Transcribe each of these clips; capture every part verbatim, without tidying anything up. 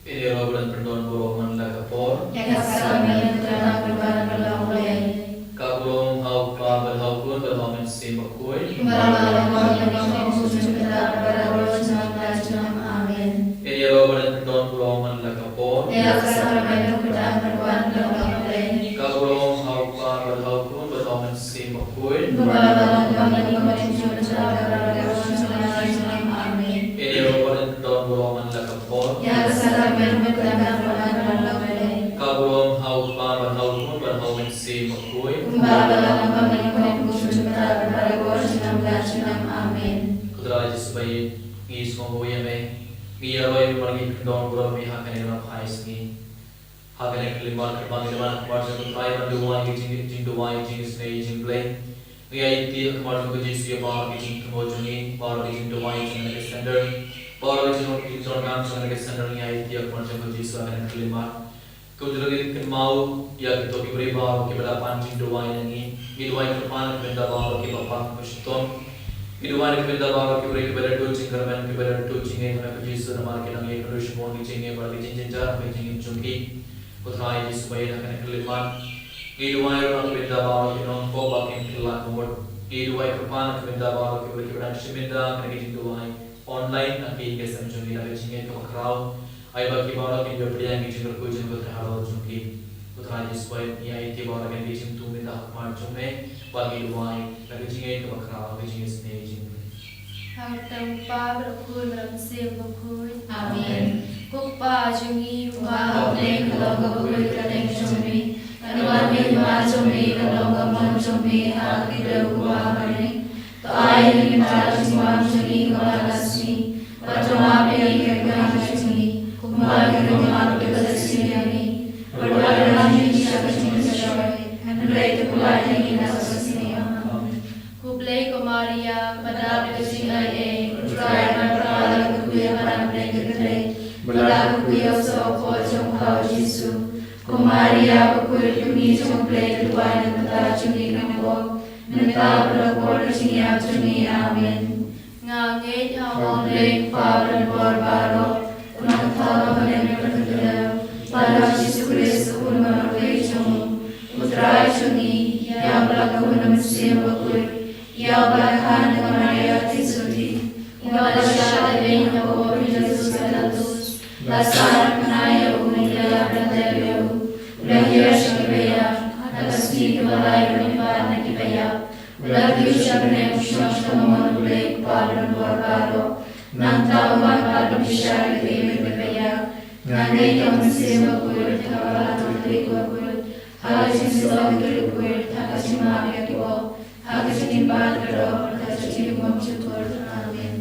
Ïa ïaroh bad pyndon baroh man la ka por. Ïa ka sah ka miet ka kyrdan bad ka long Blei. Ka burom ha U Kpa bad ha U Khun bad ha U Mynsiem Bakhuid. Kumba la long, ïa ka long, kum ka la long, bad baroh shnong la shnong. Amen. Ïa ïaroh bad pyndon baroh man la ka por. Ïa ka sah ka miet ka kyrdan bad ka long Blei. Ka burom ha U Kpa bad ha U Khun bad ha U Mynsiem Bakhuid. Kumba la long, kum ka la long, bad baroh shnong la shnong. Amen. Ïa ïaroh bad pyndon baroh man la ka por. Ïa ka sah ka miet ka kyrdan bad ka long Blei. Ka burom ha U Kpa bad ha U Khun bad ha U Mynsiem Bakhuid. Kumba la long, kum ka la long, bad baroh shnong la shnong. Amen. Ko Trai Jisu ba ïeit, ngi sngewbha ïa me. Ngi ïaroh ïa me bad ngi pyndon baroh ïa me ha kane ka phai sngi. Ha kane ka khyllipmat kaba ngi dang wan ha khmat jong U Trai ban duwai ïa ka jing, jingduwai, jingisynei, jingblei. Ngi aiti ha khmat jong U Jisu ïa baroh ki jingthmu jong ngi, baroh ki jingduwai jong kane ka center, baroh ki jing, jingdonkam jong kane ka center, ngi aiti ha khmat jong U Jisu ha kane ka khyllipmat. Ko Trai, ngi kynmaw ïa kito ki briew baroh kiba la pan jingduwai na ngi. Ngi duwai kyrpad na ka bynta baroh kiba pang ka shitom. Ngi duwai na ka bynta baroh ki briew kiba la duh jingkyrmen, kiba la duh jingngeit, namar ka Jisu, namar ki nang ïa kynduh shibun ki jingngeit bad ki jingjynjar ha ka jingim jong ki. Ko Trai Jisu ba ïeit, ha kane ka khyllipmat ngi duwai ruh na ka bynta baroh ki nongpop ba kin kylla ka mut. Ngi duwai kyrpad na ka bynta baroh ki briew kiba dang shim bynta ha kane ka jingduwai online, na ka ïing ka sem jong ngi, na ka jingngeit kaba khraw. Ai ba ki baroh kin ïoh pdiang ïa ka jingkyrkhu jong ka halor jong ki. Ko Trai Jisu ba ïeit, ngi aiti baroh ïa ki jingthmu mynta ha khmat jong me, ba ngi duwai ïa ka jingngeit kaba khraw, ka jingisynei jingim. Ha ka kyrteng U Kpa bad U Khun bad U Mynsiem Bakhuid. Amen. Ko Kpa jong ngi uba ha bneng, ka long kaba khuid ka kyrteng jong me. Kan wan ka hima jong me, kan long ka mon jong me ha ka kyrteng uba ha bneng. To ai ïa ngi mynta ka jingbam jong ngi kaba man la ka sngi. Bad to map ïa ngi ka kyrdan jong ngi, kumba ngi ruh ngi map ïa kiba la sngewsih ïa ngi. Bad wat ïalam ïa ngi sha ka jingpynshoi, hynrei to pynlait ïa ngi na ka sngi. Amen. Khublei ko Maria, ba dap da ka jingaiei, U Trai u don bad pha, la kyrkhu ïa pha na pdeng ka kynthei, bad la kyrkhu ïa u soh u kpoh jong pha U Jisu. Ko Maria bakhuid, kumne jong U Blei, to duwai na ka bynta jong ngi ki nongpop, mynta bad ha ka por ka jingïap jong ngi. Amen. Nga ngeit ha U Blei U Kpa uba don bor baroh, U Nongthaw uba ha bneng bad ha ka khyndew, bad ha U Jisu Khrist U Khun uba marwei jong U, U Trai jong ngi, ïa uba la khun da U Mynsiem Bakhuid, ïa uba la kha na ka Maria ka Theisotti, uba la shah lehbeiñ ha ka por u Pontius Pilatus, la sahnarphna ïa u, la ïap bad la tep ïa u, u la hiar sha kiba ïap, ha ka sngi kaba lai u la mihpat na kiba ïap. U la kiew sha bneng, u shong sha kamon U Blei U Kpa uba don bor baroh. Nangta un wan pat ban bishar ïa kiba ïeit bad kiba ïap. Nga ngeit ha U Mynsiem Bakhuid, ha ka Balang Katholik bakhuid, ha ka jingshlur bakhuid, ha ka jingmap ïa ki pop, ha ka jingim bakhraw, ha ka jingim bymjukut. Amen.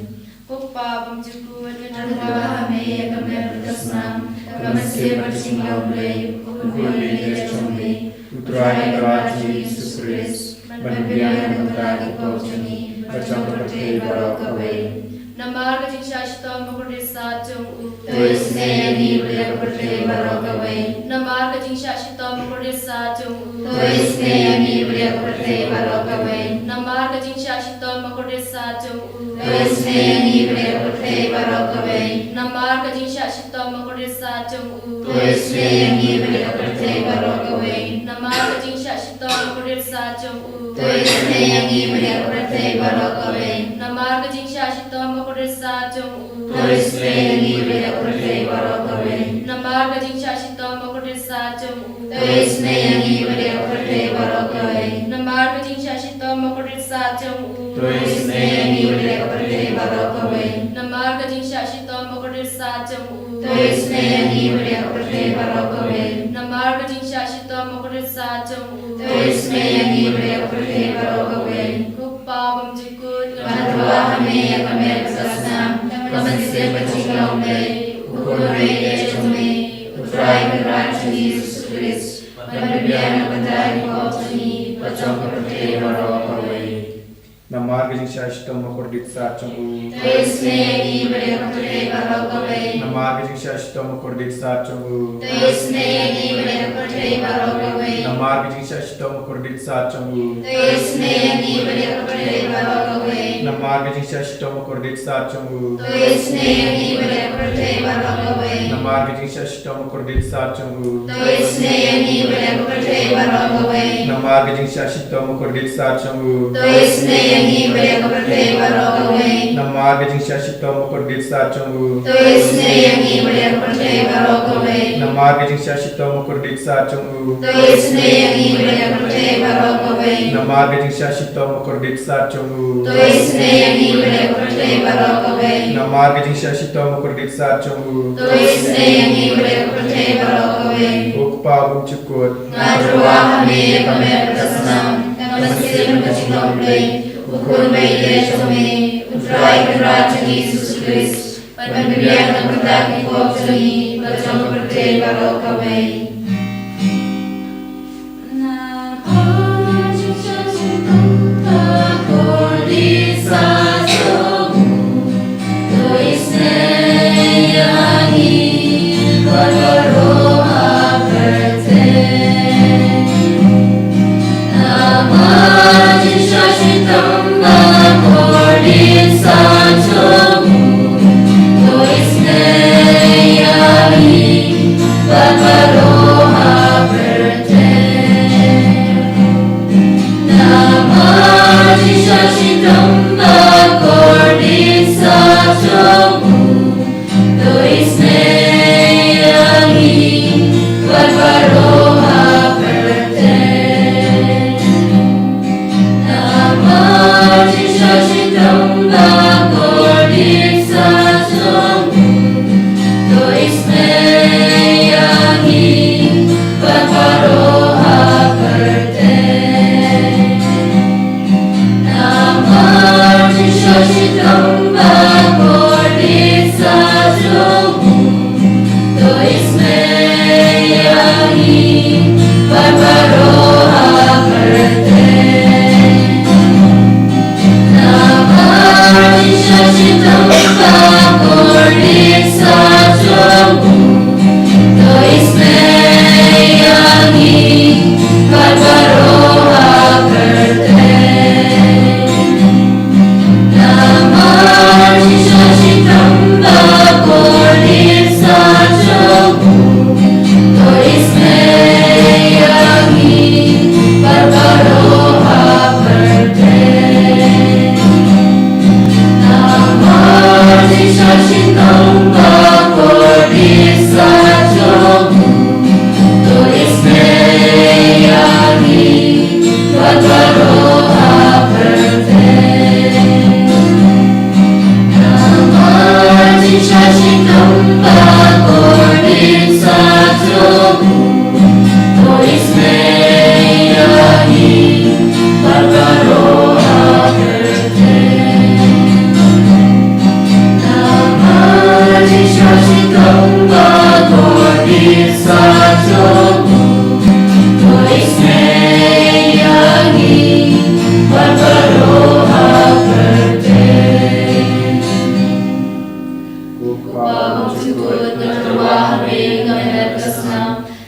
Ko Kpa bymjukut, nga duwai ha me ïa ka met bad ka snam, ka mynsiem bad ka jinglong Blei, U Khun baieit jong me, U Trai Kynrad jong ngi Jisu Khrist, ban pynbiang na ka bynta ki pop jong ngi bad jong ka pyrthei baroh kawei. Namar ka jingshah shitom bakordit sat jong u. To isynei ïa ngi bad ïa ka pyrthei baroh kawei. Namar ka jingshah shitom bakordit sat jong u. To isynei ïa ngi bad ïa ka pyrthei baroh kawei. Namar ka jingshah shitom bakordit sat jong u. To isynei ïa ngi bad ïa ka pyrthei baroh kawei. Namar ka jingshah shitom bakordit sat jong u. To isynei ïa ngi bad ïa ka pyrthei baroh kawei. Namar ka jingshah shitom bakordit sat jong u. To isynei ïa ngi bad ïa ka pyrthei baroh kawei. Namar ka jingshah shitom bakordit sat jong u. To isynei ïa ngi bad ïa ka pyrthei baroh kawei. Namar ka jingshah shitom bakordit sat jong u. To isynei ïa ngi bad ïa ka pyrthei baroh kawei. Namar ka jingshah shitom bakordit sat jong u. To isynei ïa ngi bad ïa ka pyrthei baroh kawei. Namar ka jingshah shitom bakordit sat jong u. To isynei ïa ngi bad ïa ka pyrthei baroh kawei. Namar ka jingshah shitom bakordit sat jong u. To isynei ïa ngi bad ïa ka pyrthei baroh kawei. Ko Kpa bymjukut, nga duwai ha me ïa ka met bad ka snam, ka mynsiem bad ka jinglong Blei, U Khun baieit jong me, U Trai Kynrad jong ngi Jisu Khrist, ban pynbiang na ka bynta ki pop jong ngi bad jong ka pyrthei baroh kawei. Namar ka jingshah shitom bakordit sat jong u. To isynei ïa ngi bad ïa ka pyrthei baroh kawei. Namar ka jingshah shitom bakordit sat jong u. To isynei ïa ngi bad ïa ka pyrthei baroh kawei. Namar Namar ka jingshah shitom bakordit sat jong u. To isynei ïa ngi bad ïa ka pyrthei baroh kawei. Namar ka jingshah shitom bakordit sat jong u. To isynei ïa ngi bad ïa ka pyrthei baroh kawei. Namar ka jingshah shitom bakordit sat jong u. To isynei ïa ngi bad ïa ka pyrthei baroh kawei. Namar ka jingshah shitom bakordit sat jong u. To isynei ïa ngi bad ïa ka pyrthei baroh kawei. Namar ka jingshah shitom bakordit sat jong u. To isynei ïa ngi bad ïa ka pyrthei baroh kawei. Namar ka jingshah shitom bakordit sat jong u. To isynei ïa ngi bad ïa ka pyrthei baroh kawei. Namar ka jingshah shitom bakordit sat jong u. To isynei ïa ngi bad ïa ka pyrthei baroh kawei. Namar ka jingshah shitom bakordit sat jong u. To isynei ïa ngi bad ïa ka pyrthei baroh kawei. Ko Kpa bymjukut. Nga tyrwa ha me ïa ka met bad ka snam, ka mynsiem bad ka jinglong Blei, u Khun baieit jong me, u Trai Kynrad jong ngi Jisu Khrist, ban pynbiang na ka bynta ki pop jong ngi bad jong ka pyrthei baroh kawei.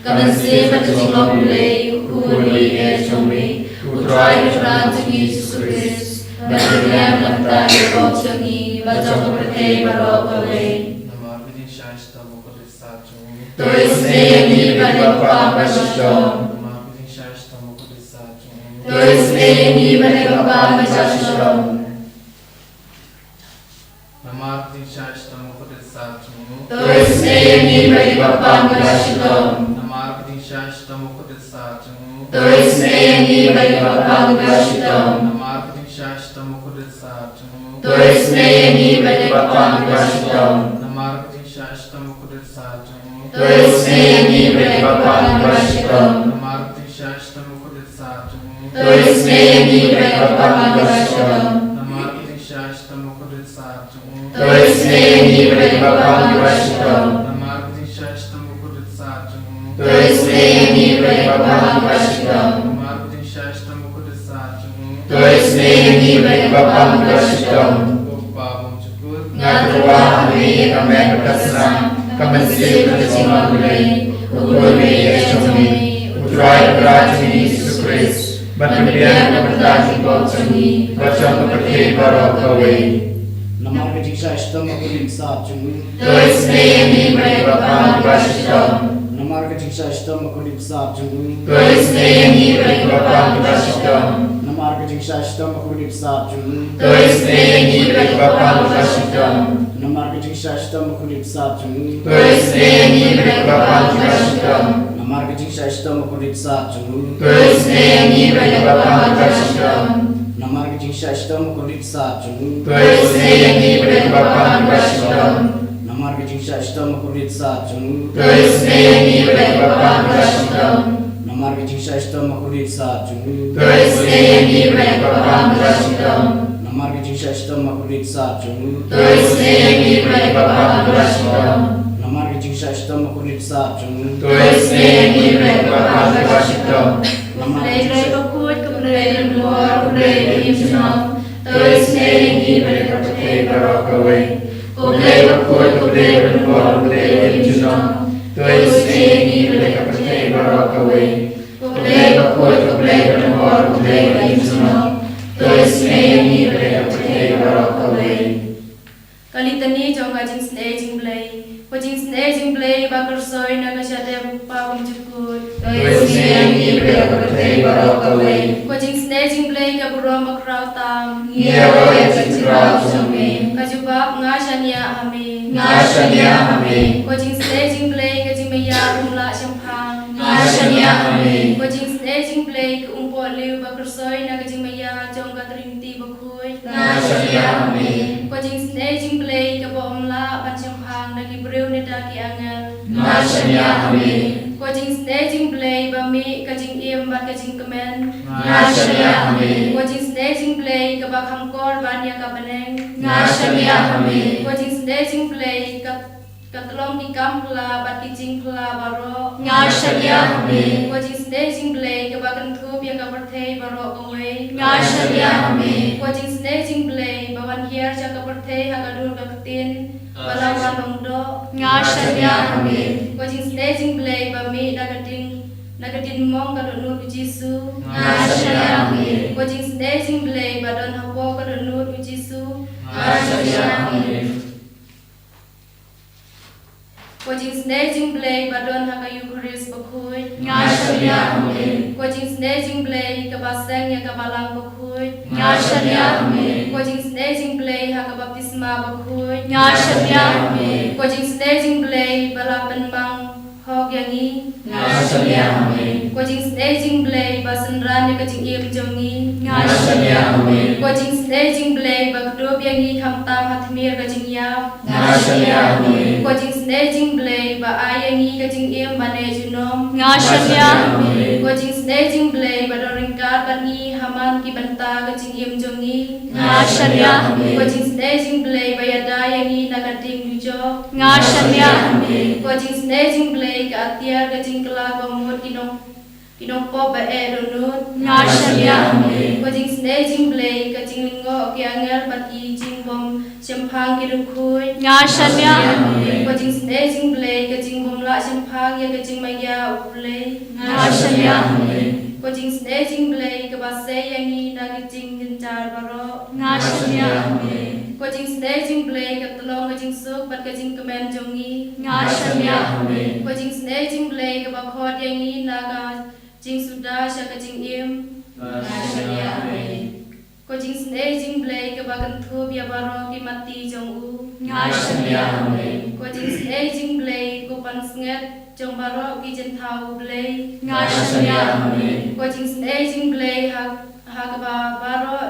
Ka mynsiem bad ka jinglong Blei, u Khun baieit jong me, u Trai Kynrad jong ngi Jisu Khrist, ban pynbiang na ka bynta ki pop jong ngi bad jong ka pyrthei baroh kawei. Namar ka jingshah shitom bakordit sat jong u. To isynei ïa ngi bad ïa ka bapang kaba shitom. Namar ka jingshah shitom bakordit sat jong u. To isynei ïa ngi bad ïa ka bapang kaba shitom. Namar ka jingshah shitom bakordit sat jong u. To isynei ïa ngi bad ïa ka bapang kaba shitom. Namar ka jingshah shitom bakordit sat jong u. To isynei ïa ngi bad ïa ka bapang kaba shitom. Namar ka jingshah shitom bakordit sat jong u. To isynei ïa ngi bad ïa ka bapang kaba shitom. Namar ka jingshah shitom bakordit sat jong u. To isynei ïa ngi bad ïa ka bapang kaba shitom. Namar ka jingshah shitom bakordit sat jong u. To isynei ïa ngi bad ïa ka bapang kaba shitom. Namar ka jingshah shitom bakordit sat jong u. To isynei ïa ngi bad ïa ka bapang kaba shitom. Namar ka jingshah shitom bakordit sat jong u. To isynei ïa ngi bad ïa ka bapang kaba shitom. Namar ka jingshah shitom bakordit sat jong u. To isynei ïa ngi bad ïa ka bapang kaba shitom. Ko Kpa bymjukut. Nga tyrwa ha me ïa ka met bad ka snam, ka mynsiem bad ka jinglong Blei, u Khun baieit jong me, u Trai Kynrad jong ngi Khrist, ban pynbiang na ka bynta jingpop jong ngi bad jong ka pyrthei baroh kawei. Namar ka jingshah shitom bakordit bsap jong u, to isynei ïa ngi bad ïa ka Kpa kaba shitom. Namar ka jingshah shitom bakordit bsap jong u, to isynei ïa ngi bad ïa ka Kpa kaba shitom. Namar ka jingshah shitom bakordit bsap jong u, to isynei ïa ngi bad ïa ka Kpa kaba shitom. Namar ka jingshah shitom bakordit bsap jong u, to isynei ïa ngi bad ïa ka Kpa kaba shitom. Namar ka jingshah shitom bakordit bsap jong u, to isynei ïa ngi bad ïa ka Kpa kaba shitom. Namar ka jingshah shitom bakordit bsap jong u, to isynei ïa ngi bad ïa ka Kpa kaba shitom. Namar ka jingshah shitom bakordit bsap jong u, to isynei ïa ngi bad ïa ka Kpa kaba shitom. Namar ka jingshah shitom bakordit bsap jong u, to isynei ïa ngi bad ïa ka Kpa kaba shitom. Namar ka jingshah shitom bakordit bsap jong u, to isynei ïa ngi bad ïa ka Kpa kaba shitom. Namar ka jingshah shitom bakordit bsap jong u, to isynei ïa ngi bad ïa ka Kpa kaba shitom. Namar ka jingshah, ko Blei bakhuid, ko Blei ridngor, ko Blei im junom, to isynei ïa ngi bad ïa ka pyrthei baroh kawei. Ko Blei bakhuid, ko Blei ridngor, ko Blei im junom, to isynei ïa ngi bad ïa ka pyrthei baroh kawei. Ko Blei bakhuid, ko Blei ridngor, ko Blei im junom, to isynei ïa ngi bad ïa ka pyrthei baroh kawei. Ka Litani jong ka Jingsynei Jingblei. Ko Jingsynei Jingblei ba kyrsoi na ka shadem U Kpa Umjukut, to isynei ïa ngi bad ïa ka pyrthei baroh kawei. Ko Jingsynei Jingblei ka burom bakhraw tam, ngi ïaroh ïa ka jingkhraw jong me. Ka jubab: Nga shaniah ha me. Nga shaniah ha me. Ko Jingsynei Jingblei ka jingmaïa umlah shemphang, nga shaniah ha me. Ko Jingsynei Jingblei ka umpohliew ba kyrsoi na ka jingmaïa jong ka Trinity bakhuid, nga shaniah ha me. Ko Jingsynei Jingblei kaba ym lah ban shemphang da ki briew ne da ki angel, nga shaniah ha me. Ko Jingsynei Jingblei ba mih ka jingim bad ka jingkmen, nga shaniah ha me. Ko Jingsynei Jingblei kaba kham kor ban ïa ka bneng, nga shaniah ha me. Ko Jingsynei Jingblei ka, ka tlong ki kam phylla bad ki jingphylla baroh, nga shaniah ha me. Ko Jingsynei Jingblei kaba kynthup ïa ka pyrthei baroh kawei, nga shaniah ha me. Ko Jingsynei Jingblei ba wan hiar sha ka pyrthei ha ka dur ka ktien ba la wan long doh, nga shaniah ha me. Ko Jingsynei Jingblei ba mih na ka ding, na ka dien mong ka dohnud U Jisu, nga shaniah ha me. Ko Jingsynei Jingblei ba don hapoh ka dohnud U Jisu, nga shaniah ha me. Ko Jingsynei Jingblei ba don ha ka Eukharist bakhuid, nga shaniah ha me. Ko Jingsynei Jingblei kaba seng ïa ka Balang bakhuid, nga shaniah ha me. Ko Jingsynei Jingblei ha ka baptisma bakhuid, nga shaniah ha me. Ko Jingsynei Jingblei ba la pynmang hok ïa ngi, nga shaniah ha me. Ko Jingsynei Jingblei ba synran ïa ka jingim jong ngi, nga shaniah ha me. Ko Jingsynei Jingblei ba kdup ïa ngi khamtam ha tmier ka jingïap, nga shaniah ha me. Ko Jingsynei Jingblei ba ai ïa ngi ka jingim ba neh junom, nga shaniah ha me. Ko Jingsynei Jingblei ba don ryngkat bad ngi ha man ki bynta ka jingim jong ngi, nga shaniah ha me. Ko Jingsynei Jingblei ba ïada ïa ngi na ka ding dujok, nga shaniah ha me. Ko Jingsynei Jingblei ka atiar ka jingkylla ba mut ki nong, ki nongpop ba eh dohnud, nga shaniah ha me. Ko Jingsynei Jingblei ka jinglyngngoh ki angel bad ki jingbym shemphang ki riewkhuid, nga shaniah ha me. Ko Jingsynei Jingblei ka jingbymlah shemphang ïa ka jingmaïa U Blei, nga shaniah ha me. Ko Jingsynei Jingblei kaba sei ïa ngi na ki jingjynjar baroh, nga shaniah ha me. Ko Jingsynei Jingblei ka tlong ka jingsuk bad ka jingkmen jong ngi, nga shaniah ha me. Ko Jingsynei Jingblei kaba khot ïa ngi na ka jingsuda sha ka jingim, nga shaniah ha me. Ko Jingsynei Jingblei kaba kynthup ïa baroh ki matti jong u, nga shaniah ha me. Ko Jingsynei Jingblei ko pansngiat jong baroh ki jingthaw U Blei, nga shaniah ha me. Ko Jingsynei Jingblei ha, ha kaba baroh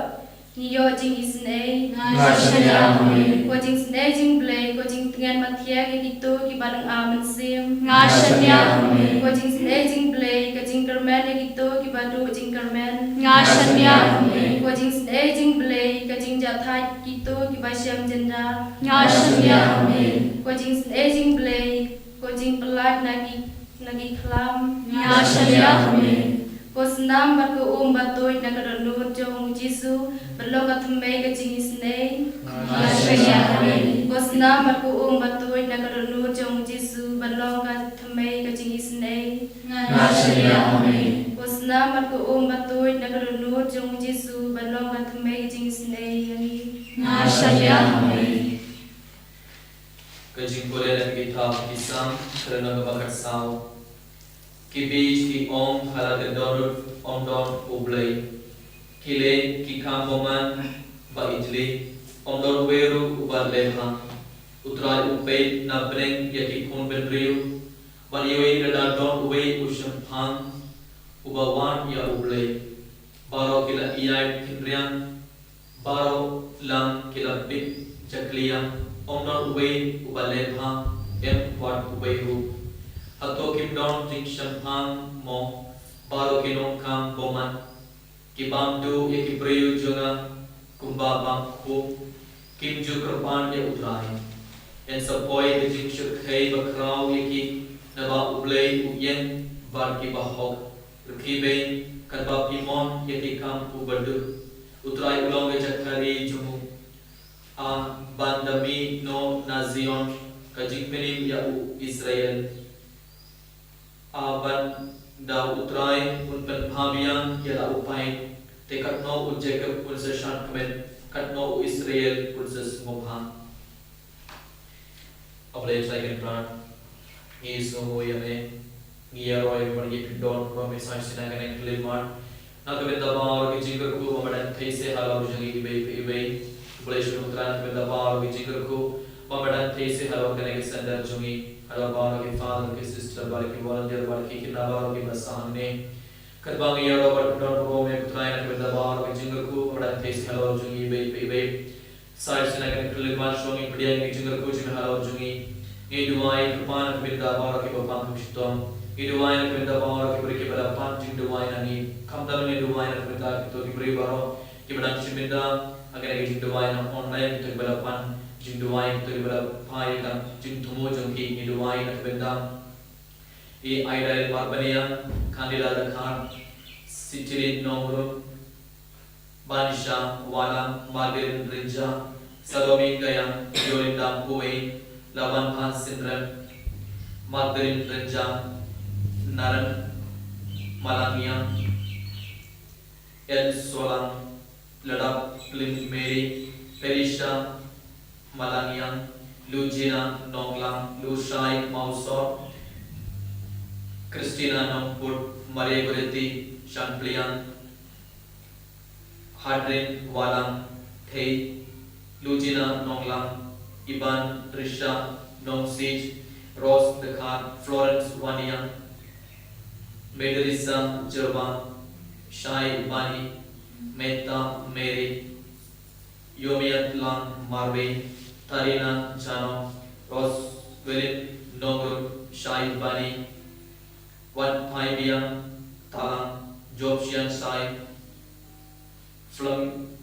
ngi ïoh jingisynei, nga shaniah ha me. Ko Jingsynei Jingblei ko jingtngen mathiang ïa kito kiba lynga mynsiem, nga shaniah ha me. Ko Jingsynei Jingblei ka jingkyrmen ïa kito kiba duh jingkyrmen, nga shaniah ha me. Ko Jingsynei Jingblei ka jingjahthait kito kiba shem jyndar, nga shaniah ha me. Ko Jingsynei Jingblei ko jingpyllait na ki, na ki khlam, nga shaniah ha me. Ko snam bad ko um ba tuid na ka dohnud jong U Jisu ban long ka thymmei ka jingisynei, nga shaniah ha me. Ko snam bad ko um ba tuid na ka dohnud jong U Jisu ban long ka thymmei ka jingisynei, nga shaniah ha me. Ko Namar ka um ba tuid na ka dohnud jong u Jisu ban long ka thymmei ka jingisynei ïa ngi. Nga shah ïa ha me. Ka jingpule na ka kitab ki Salm, ka lynnong kaba khatsaw. Ki bit ki ong ha la ka dohnud ym don U Blei. Ki leh ki kam bymman ba ijli, ym don uwei ruh uba leh bha. U Trai u peit na bneng ïa ki khun bynriew, ban ïohi lada don uwei u shemphang uba wad ïa U Blei. Baroh ki la ïaid khynriang, baroh lang ki la bit jakhlia, ym don uwei uba leh bha, em wat uwei ruh. Hato kim don jingshemphang mo, baroh ki nongkam bymman? Ki bam duh ïa ki briew jong nga kumba bam khup, kim ju kyrpad ïa U Trai. Yn sa poi ka jingshyrkhei bakhraw ïa ki, naba U Blei u ïeng bad ki bahok. Rkhie beiñ katba phi mon ïa ki kam u baduk. U Trai u long ka jakthari jong u. A ban da mih noh na Zion ka jingpynim ïa u Israel. A ban da U Trai un pynpham biang ïa la u paid, te katno u Jakob un sa shad khmet, katno u Israel un sa sngewbha. A Blei Trai Kynrad, ngi sngewnguh ïa me, ngi ïaroh ïa me ba ngi pyndonkam ïa me sa shisien ha kane ka khyllipmat. Na ka bynta baroh ki jingkyrkhu ba madan thei se halor jong ngi iwei pa iwei. Blei sha U Trai na ka bynta baroh ki jingkyrkhu ba madan thei se halor kane ka sender jong ngi. Halor baroh ki father, ki sister, baroh ki volunteer, baroh ki khynnah, baroh kiba sah hangne. Katba ngi ïaroh bad pyndonkam ïa U Trai na ka bynta baroh ki jingkyrkhu ba madan thei se halor jong ngi iwei pa iwei. Sa shisien ha kane ka khyllipmat shuwa ngi pdiang ïa ki jingkyrkhu jong me halor jong ngi. Ngi duwai Kpa na ka bynta baroh kiba pang ha ka shitom. Ngi duwai na ka bynta baroh ki briew kiba la pan jingduwai na ngi. Khamtam ngi duwai na ka bynta kito ki briew baroh kiba dang shim bynta ha kane ka jingduwai na online, kito kiba la pan jingduwai, kito kiba la phai ïa ka jingthmu jong ki. Ngi duwai na ka bynta i Aidarin Marbaniang, Candida Dkhar, Sitilin Nongrum, Banisha Walang, Margaret Rinja, Salome Kayang, Yolinda Kuwei, Laban Phan Synrem, Margaret Rinja, Naren Malangiang, El Solang, Ladap Pling Mary, Felicia Malangiang, Lujina Nonglang, Lushai Mausor, Christina Nongput, Maria Goretti Shangpliang, Hadrin Walang Thei, Lujina Nonglang, Iban Risha Nongsij, Rose Dkhar, Florence Waniang, Medarisa Jerba, Shai Bani, Meta Mary, Yomiatlang Marwei, Tarina Jano, Roswelin Nongrum, Shai Bani, Wan Phai Biang Talang, Job Shian Sai, Flam-,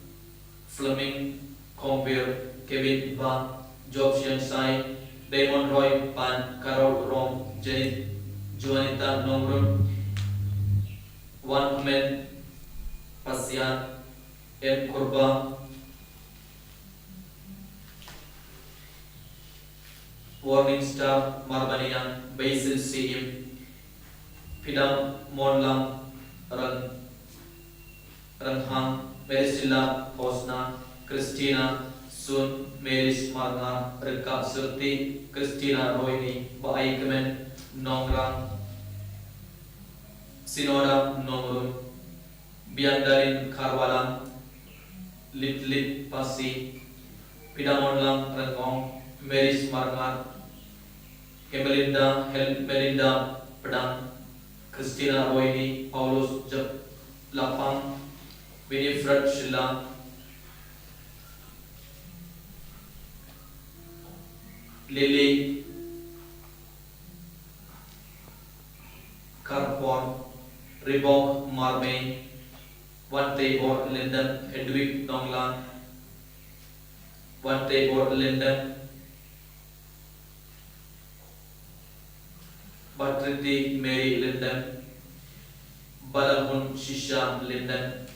Fleming Kongvir, Kevin Ba, Job Shian Sai, Raymond Roy Pan, Carol Rom, Janet, Juanita Nongrum, Wan Kmen Pasian, M Kurba, Warning Star Marbaniang, Basil Siim, Pidam Monlang Rang, Ranghang, Merisila Posna, Christina Sun, Meris Marngar, Rika Surti, Christina Roini, Baai Kemen Nongrang, Sinoda Nongrum, Biandarin Kharwalang, Litlit Pasi, Pidamonlang Rengong, Meris Marngar, Kemelinda, Hel-, Melinda Pedang, Christina Roini, Paulus Jep Lapang, Winifred Shila, Lily Karpor, Ribok Marmei, Wantebor Lendang, Hedwig Nonglang, Wantebor Lendang, Batriti Mary Lendang, Balamun Shisha Lendang,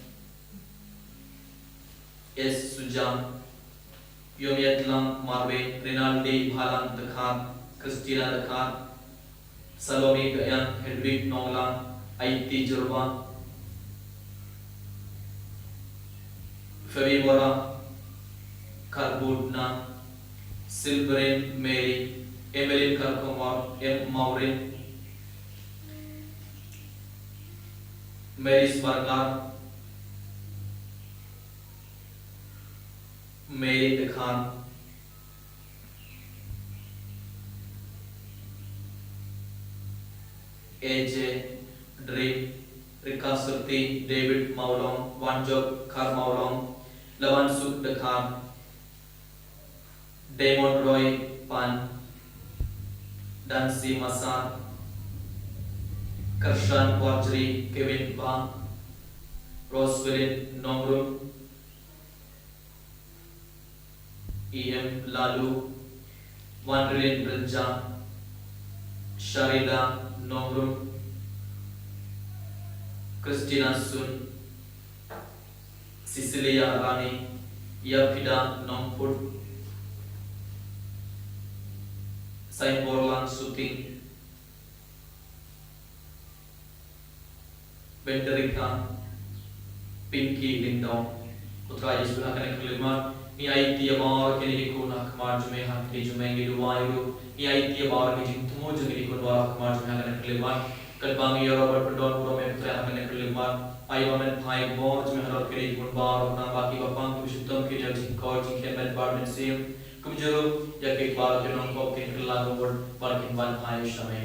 S Sujam, Yomiatlang Marwei, Rinaldi Bhalang Dkhar, Christina Dkhar, Salome Kayang, Hedwig Nonglang, Aiti Jurwa, Febibora Karbudna, Silverin Mary, Emeline Karkomor, M Maurin, Mary Spargar, Mary Dekhan, A J Drip, Rika Surti, David Maulong, Wanjok Kar Maulong, Lawan Suk Dekhan, Damon Roy Pan, Dansi Masar, Kershan Warjri, Kevin Bang, Roswelin Nongrum, E M Lalu, Wanrilin Renja, Sharida Nongrum, Christina Sun, Cecilia Rani, Yapida Nongput, Sainborlang Suting, Benderika, Pinky Lindong. Ko Trai Jisu, ha kane ka khyllipmat ngi aiti ïa baroh kine ki khun ha khmat jong me, ha kine jong me ngi duwai ruh, ngi aiti ïa baroh ki jingthmu jong kine ki khun baroh ha khmat jong me ha kane ka khyllipmat. Katba ngi ïaroh bad pyndon burom ïa me Trai ha kane ka khyllipmat, ai ba men phai bor jong me halor kine ki khun baroh, khnang ba kiba pang kiba shitom kin ïoh jingkor jingkhiah met bad mynsiem. Kumjuh ruh ïa ki baroh ki nongpop kin kylla bamut bad kin wan phai sha me.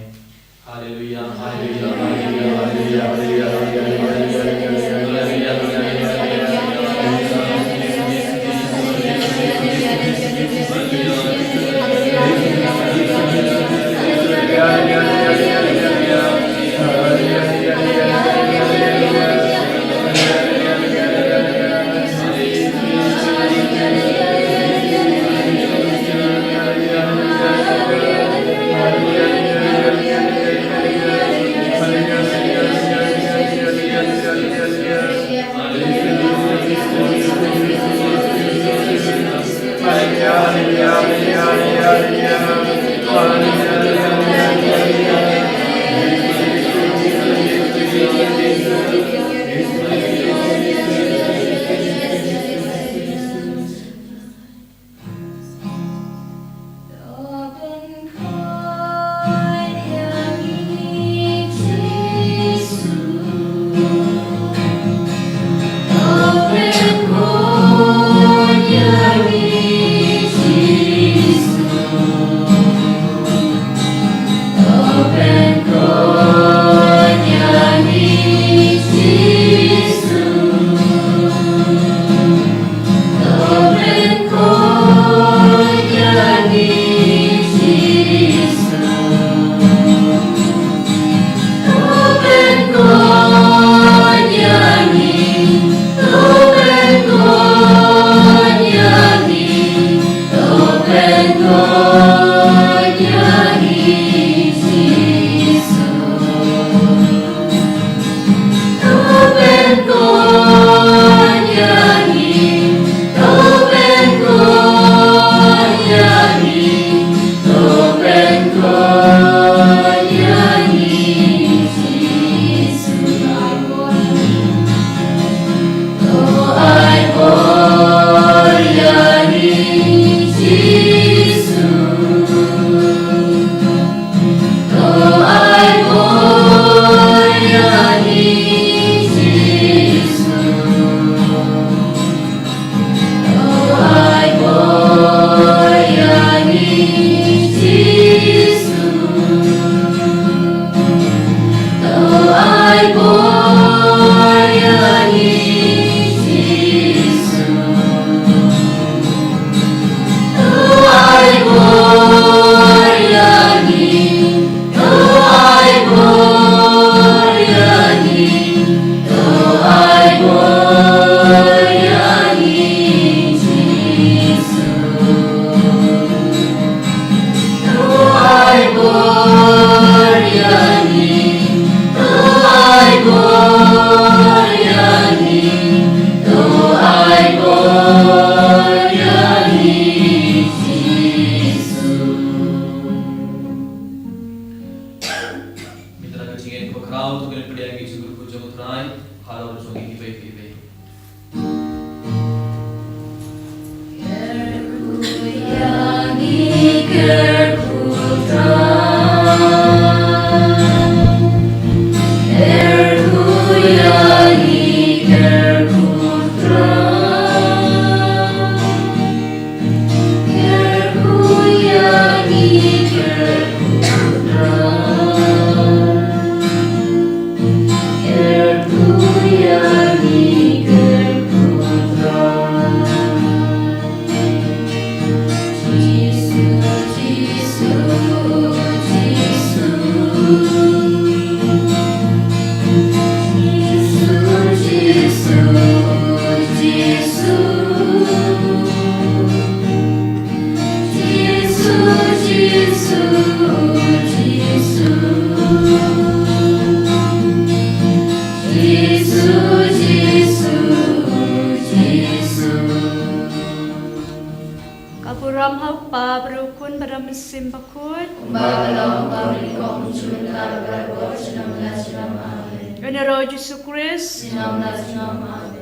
Haleluya, haleluya, haleluya, haleluya, haleluya. Mynta ka jingïaid khraw to ngin pdiang ïa ki jingkyrkhu jong U Trai halor jong ngi iwei pa iwei. Burom ha u Kpa bad u Khun bad u Mynsiem Bakhuid. Kumba ka long, kumba ka long, mynta bad baroh junom la junom. Amen. Yn ïaroh Jisu Khrist. Junom la junom. Amen.